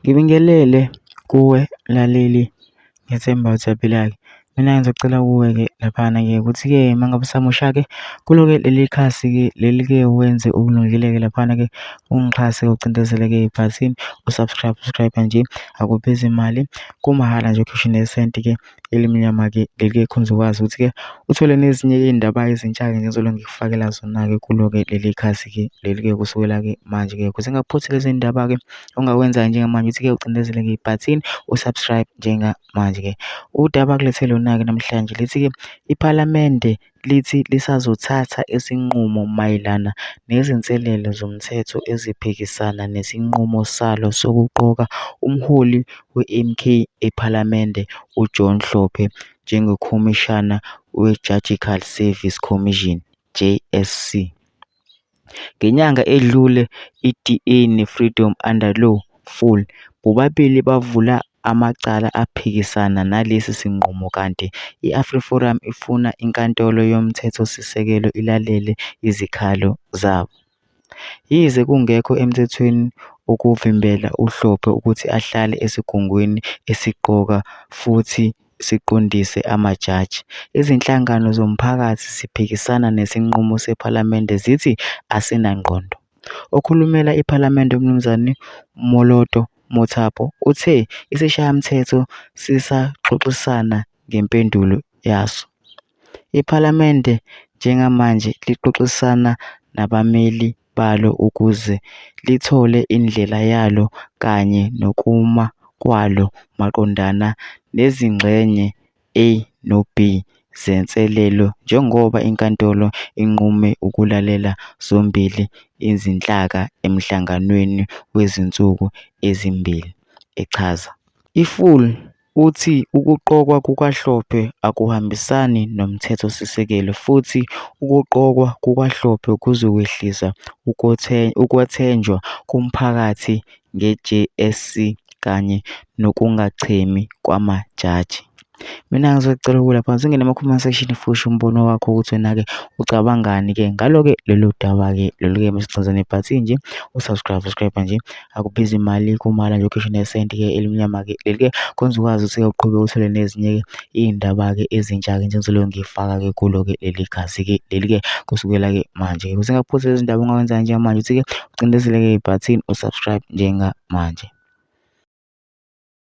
Ngibingelele kuwe mlaleli, ngethemba ukuthi uyaphila-ke. Mina ngizocela kuwe-ke laphana-ke ukuthi-ke uma ngabe usamusha-ke kulo-ke leli khasi-ke leli-ke wenze okulungile-ke laphana-ke ungixhase ucindezele-ke ibhathini u-subscribe, subscribe nje akubizi imali kumahhala nje ukhishwe nesenti-ke elimnyama-ke leli-ke khona uzokwazi ukuthi-ke uthole nezinye iy'ndaba ezintsha-ke ngizobe ngikufakela zona-ke kulo-ke leli khasi-ke leli-ke kusukela-ke manje-ke ukuze ungaphuthi lezi ndaba-ke ongakwenza njengamanje ukuthi-ke ucindezele-ke ibhathini u-subscribe njengamanje-ke. Udaba akulethe lona-ke namhlanje lithi-ke iPhalamende lithi lisazothatha isinqumo mayelana nezinselelo zomthetho eziphikisana nesinqumo salo sokuqoka umholi we-MK ePhalamende uJohn Hlophe njengoKhomishana weJudicial Service Commission, JSC. Ngenyanga edlule, i-DA neFreedom Under Law, FUL, bobabili bavula amacala aphikisana nalesi sinqumo kanti i-AfriForum ifuna iNkantolo yoMthethosisekelo ilalele izikhalo zabo. Yize kungekho emthethweni ukuvimbela uHlophe ukuthi ahlale esigungwini esiqoka futhi siqondise amajaji, izinhlangano zomphakathi ziphikisana nesinqumo sePhalamende zithi asinangqondo. Okhulumela iPhalamende uMnuz Moloto Mothapo uthe iSishayamthetho sisaxoxisana ngempendulo yaso. "Iphalamende njengamanje lixoxisana nabameli balo ukuze lithole indlela yalo kanye nokuma kwalo maqondana nezingxenye A no-B zenselelo njengoba inkantolo inqume ukulalela zombili izinhlaka emhlanganweni wezinsuku ezimbili," echaza. I-FUL uthi ukuqokwa kukaHlophe akuhambisani noMthethosisekelo futhi ukuqokwa kukaHlophe kuzokwehlisa ukwethenjwa komphakathi ngeJSC kanye nokungachemi kwamajaji. Mina ngizocela ukuwela phansi ungene ema-comment section futhi umbono wakho ukuthi wena-ke ucabangani-ke ngalo-ke lolu daba-ke lolu-ke mase ibhathini nje u-subscribe subscribe nje akubizi imali kumahhala nje ukhishwe nesenti-ke elimnyama-ke leli-ke khona uzokwazi ukuthi-ke uqhubeke uthole nezinye-ke iy'ndaba-ke ezintsha-ke njengizobe ngiyifaka-ke kulo-ke leli khasi-ke leli-ke kusukela-ke manje-ke ukuze ungaphuthi lezi ndaba ongakwenza njengamanje ukuthi-ke ucindezele-ke ibhathini u-subscribe njengamanje.